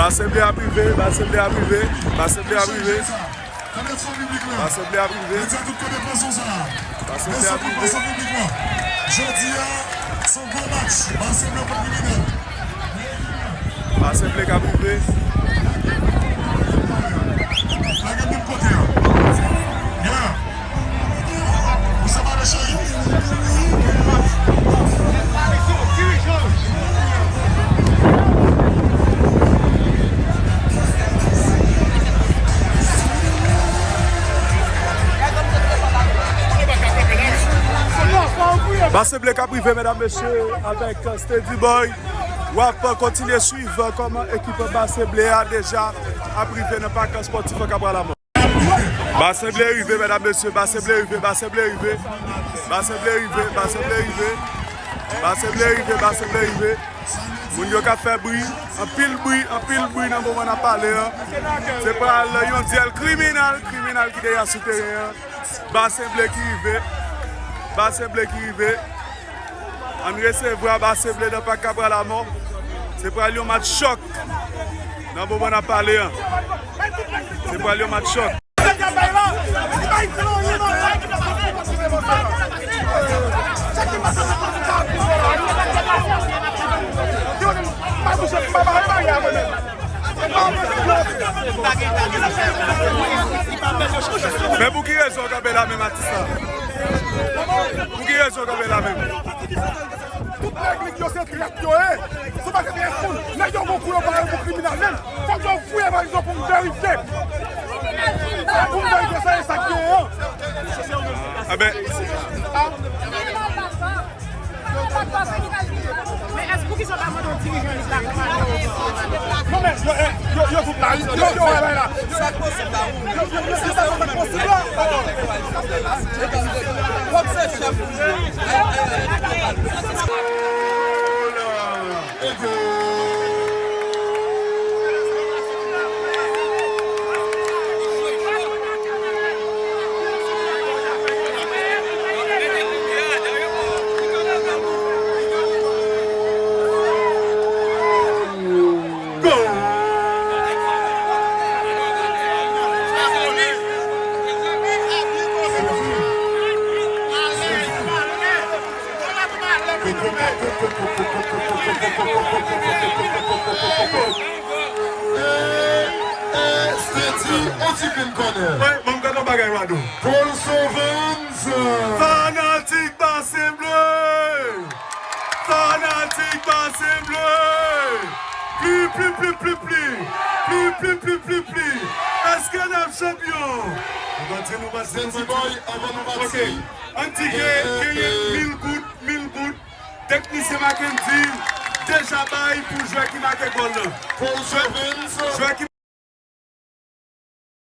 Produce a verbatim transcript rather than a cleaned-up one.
Basen Ble ap rive, Basen Ble ap rive, Basen Ble ap rive. Basen Ble ap rive. Basen Ble ap rive. Basen Ble k ap rive. Basen Ble k ap rive, medam, mesye, avèk Steady Boy. W ap kontinye swiv kòman ekip Basen Ble a deja ap rive nan pak spòtif Kabral Amò. Basen Ble rive, medam, mesye, Basen Ble rive, Basen Ble rive. Basen Ble rive, Basen Ble rive. Basen Ble rive, Basen Ble rive. Moun yo k ap fè bri, anpil bri, anpil bri nan moman n ap pale an. Se pral yon dyèl kriminèl, kriminèl ki deja sou teren an. Basen Ble ki rive. Basen Ble ki rive. Ann resevwa Basen Ble nan pak Kabral Amò. Se pral yon match chòk nan moman n ap pale an. Se pral yon match chòk. Men pou ki rezon w kanpe la menm, atis la? Pou ki rezon w kanpe la menm? Tout nèg lig yo se trèt yo ye. Si w pa ka trèt moun, nèg yo gon kou yo pare pou kriminèl menm. Fòk yo fouye valiz yo pou m verifye. Pou m verifye sa e sa k genyen an. Enben, Men èske poukisa w pa mande yon dirijan lig la pou pale? Non, men yo, eh, yo, yo tout la, yo, yo, yo, yo, la. Yo, yo, yo, yo, sa, sa, sa posib la. Kòm se chèf. Steady, on ti vin kònè. Wi, ban m gade yon bagay, Rado. Paul Sauvens. Fanatik Basen Ble! Fanatik Basen Ble! Pli, pli, pli, pli, pli! Pli, pli, pli, pli, pli! Èske n ap chanpyon? Nou pati, nou pati, nou pati. Boy, anvan nou pati. Ok. Ann di ke genyen mil goud, mil goud. Teknisyen Mackendy deja bay pou jwè ki make gòl lan. Jwè, jwè ki